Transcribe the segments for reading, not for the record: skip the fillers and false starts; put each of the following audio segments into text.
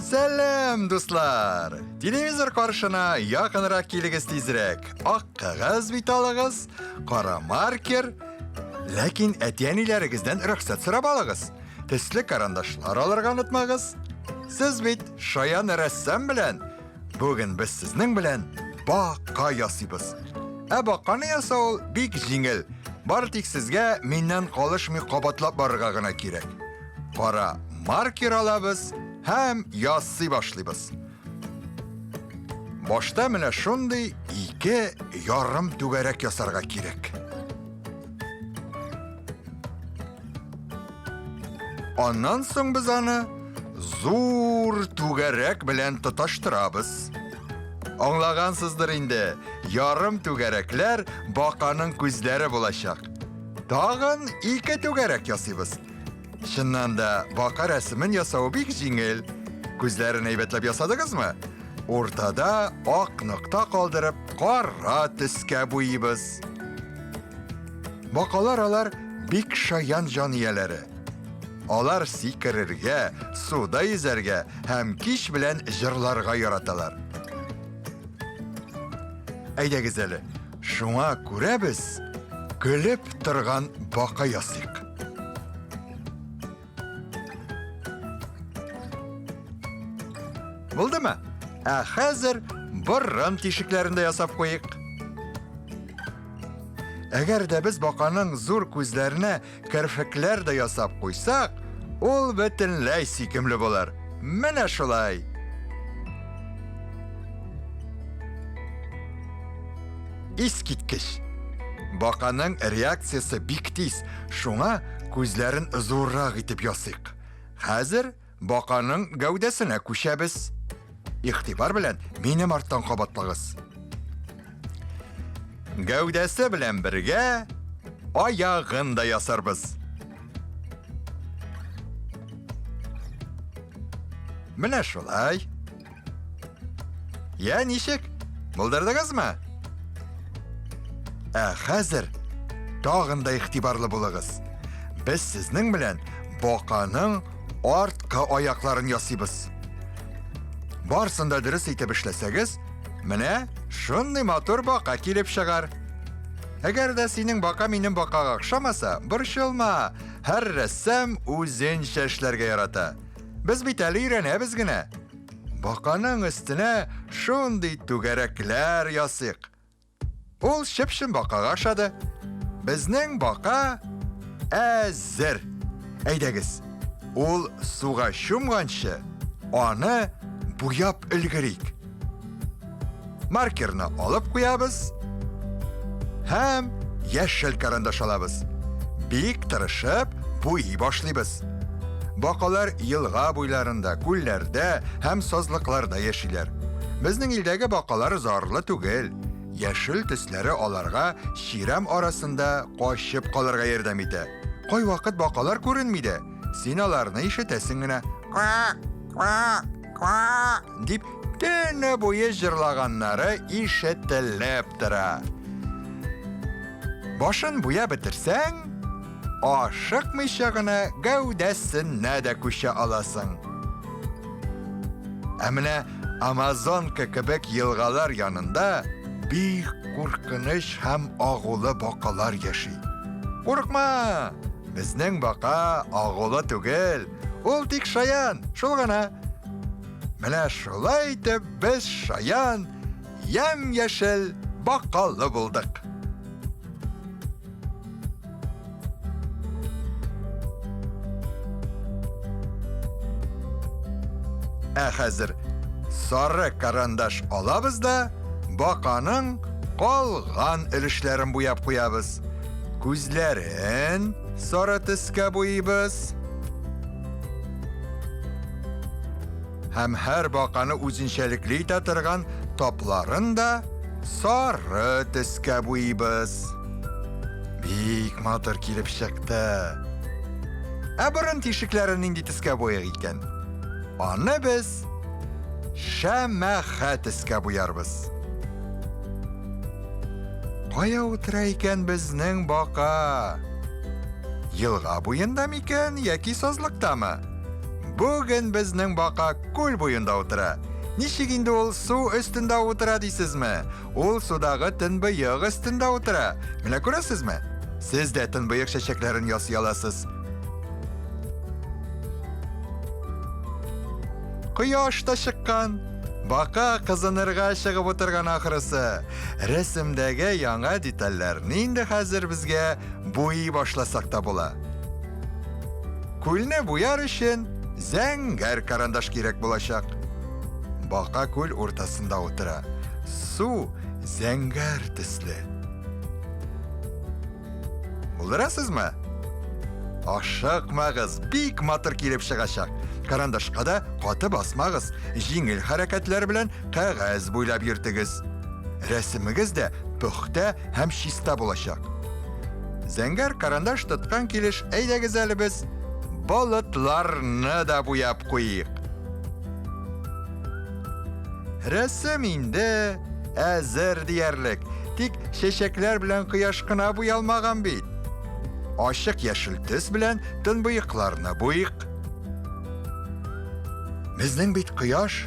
Сәлам, дуслар! Телевизор каршына якынрак килегез тизрәк. Ак кәгазь бит алыгыз, кара маркер. Ләкин әти-әниләрегездән рөхсәт сорап алыгыз. Төсле карандашлар алырга онытмагыз. Сез бит шаян рәссам белән. Бүген без сезнең белән бака ясыйбыз. Ә баканы ясау бик җиңел. Бары тик сезгә миннән калышмый кабатлап барырга гына кирәк. Кара маркер алабыз һәм ясый башлыйбыз. Башта менә шундый ике ярым түгәрәк ясарга кирәк. Аннан соң без аны зур түгәрәк белән тоташтырабыз. Аңлагансыздыр инде, ярым түгәрәкләр баканың күзләре булачак. Тагын ике түгәрәк ясыйбыз. Чыннан да, бака рәсемен ясау бик җиңел. Күзләрен әйбәтләп ясадыгызмы? Уртада ак нокта калдырып, кара төскә буйыбыз. Бакалар алар бик шаян җан ияләре. Алар сикерергә, суда йөзәргә һәм кич белән җырларга яраталар. Әйдәгез әле, шуңа күрә без көлеп торган бака ясыйк. Булдымы? Ә хәзер борын тишекләрен дә ясап куйык. Әгәр дә без баканың зур күзләренә керфекләр дә ясап куйсак, ул бөтенләй сөйкемле булыр. Менә шулай. Искиткеч! Баканың реакциясе бик тиз, шуңа күзләрен зуррак итеп ясыйк. Хәзер баканың гәүдәсенә күчәбез. Игътибар белән минем арттан кабатлагыз. Гәүдәсе белән бергә аягын да ясарбыз. Менә шулай. Я, ничек? Булдырдыгызмы? Ә хәзер тагын да игътибарлы булыгыз. Без сезнең белән баканың арткы аякларын ясыйбыз. Барсын да дөрес итеп эшләсәгез, менә шундый матур бака килеп чыгар. Әгәр дә синең бака минем бакага охшамаса, борчылма. Һәр рәссам үзенчә эшләргә ярата. Без бит әле өйрәнәбез генә. Баканың өстенә шундый түгәрәкләр ясыйк. Ул чып-чын бакага ошады. Безнең бака әзер. Әйдәгез, ул суга чумганчы, аны буяп өлгерик. Маркерны алып куябыз һәм яшел карандаш алабыз. Бик тырышып буйый башлыйбыз. Бакалар елга буйларында, күлләрдә һәм сазлыкларда яшиләр. Безнең илдәге бакалар зарлы түгел. Яшел төсләре аларга чирәм арасында качып калырга ярдәм итә. Кайвакыт бакалар күренми дә. Син аларны ишетәсең генә. Ква, ква, ква дип төне буе җырлаганнары ишетелеп тора. Башын буя бетерсәң, ашыкмыйча гына гәүдәсенә дә күчә аласың. Ә менә Амазонка кебек елгалар янында бик куркыныч һәм агулы бакалар яши. Курыкма! Безнең бака агулы түгел. Ул тик шаян, шул гына. Менә шулай итеп без шаян, ямь-яшел бакалы булдык. Ә хәзер сары карандаш алабыз да баканың калган өлешләрен буяп куябыз. Күзләрен сары төскә буйыбыз. Һәм һәр баканы үзенчәлекле итә торган тапларын да сары төскә буйыбыз. Бик матур килеп чыкты. Ә борын тишекләрен нинди төскә буйыйк икән? Аны без шәмәхә төскә буярбыз. Кая утыра икән безнең бака? Елга буенда микән яки сазлыктамы? Бүген безнең бака күл буенда утыра. Ничек инде ул су өстендә утыра дисезме? Ул судагы төнбоек өстендә утыра. Менә күрәсезме? Сез дә төнбоек чәчәкләрен ясый аласыз. Кояш та чыккан. Бака кызынырга чыгып утырган ахрысы. Рәсемдәге яңа детальләрне инде хәзер безгә буйый башласак та була. Күлне буяр өчен зәңгәр карандаш кирәк булачак. Бака күл уртасында утыра. Су зәңгәр төсле. Булдырасызмы? Ашыкмагыз, бик матур килеп чыгачак. Карандашка да каты басмагыз, җиңел хәрәкәтләр белән кәгазь буйлап йөртегез. Рәсемегез дә пөхтә һәм чиста булачак. Зәңгәр карандаш тоткан килеш әйдәгез әле без болытларны да буяп куйыйк. Рәсем инде әзер диярлек. Тик чәчәкләр белән кояш кына буялмаган бит. Ачык яшел төс белән төнбоекларны буйыйк. Безнең бит кояш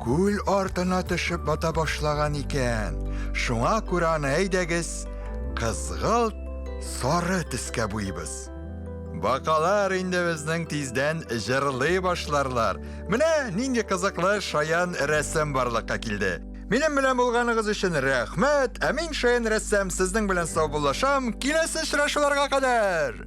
күл артына төшеп бата башлаган икән. Шуңа күрә аны әйдәгез кызгылт сары төскә буйыбыз. Бакалар инде безнең тиздән җырлый башларлар. Менә нинди кызыклы шаян рәсем барлыкка килде. Минем белән булганыгыз өчен рәхмәт. Ә мин шаян рәссам сезнең белән саубуллашам. Киләсе очрашуларга кадәр!